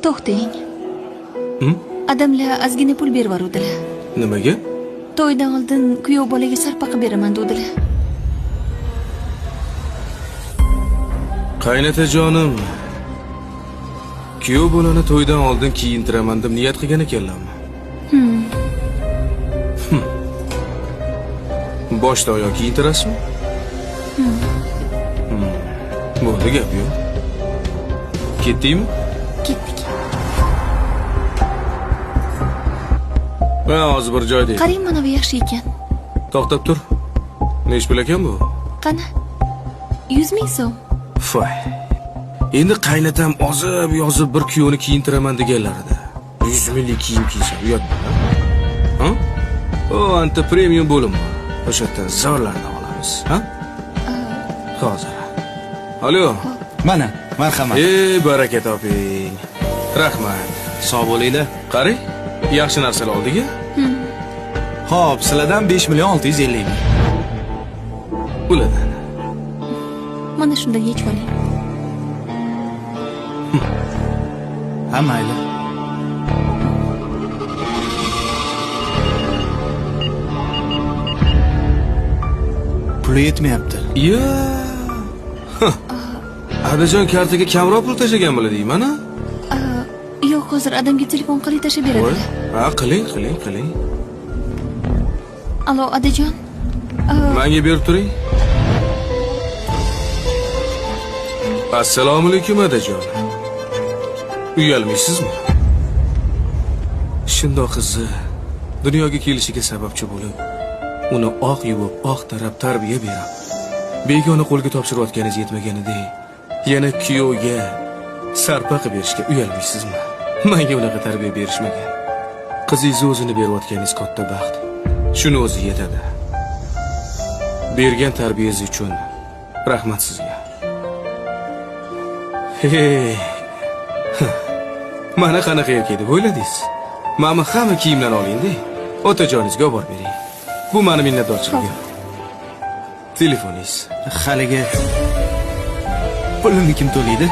To'xtang. Adamlar ozgina pul berib yuboruvdilar. Nimaga? To'ydan oldin kuyov bolaga sarpa qilib beraman dedilar. Qaynatajonim, kuyov bolani to'ydan oldin kiyintiraman deb niyat qilgan ekanlarmi? Boshdan oyoq kiyintirasizmi? Bo'ldi, gap yo'q. Ketdikmi? Ketdik. Ha, hozir bir joyda. Qarang, mana bu yaxshi ekan. To'xtab tur. Nech pul ekan bu? Qani? 100 ming so'm. Voy. Endi qaynatam ozib yozib bir kuyovni kiyintiraman deganlarida 100 minglik kiyim kiysam uyatmi? Ha? O, anta premium bo'lim bor. O'sha yerdan zorlarni olamiz, ha? Hozir. Alo. Mana, marhamat. Ey, baraka toping. Rahmat. Sog' bo'linglar. Qarang, yaxshi narsalar oldik-a? Xo'p, sizlardan 5 million 650 ming. Ulardan. Mana shundan yechib oling. Ha, mayli. Puli yetmayapti. Ya. Adajon kartaga kamroq pul tashlagan bo'ladi deyman, a? Yo'q, hozir adamga telefon qilib tashlab beradilar. Ha, qiling, qiling, qiling. Alo, adajon. Menga berib turing. Assalomu alaykum, adajon. Uyalmaysizmi? Shundoq qizni dunyoga kelishiga sababchi bo'lib, uni oq yuvib, oq tarab tarbiya berib, begona qo'lga topshirayotganingiz yetmaganidek, yana kuyovga sarpa qilib berishga uyalmaysizmi? Menga unaqa tarbiya berishmagan. Qizingizni o'zini berayotganingiz katta baxt. Shuni o'zi yetadi. Bergan tarbiyangiz uchun rahmat sizga. Hey. Mana qanaqa erkak deb o'yladingiz? Mana hamma kiyimlarni oling-da, otajoningizga olib borib bering. Bu meni minnatdorchiligim. Telefoningiz. Haligi pulimni kim to'laydi?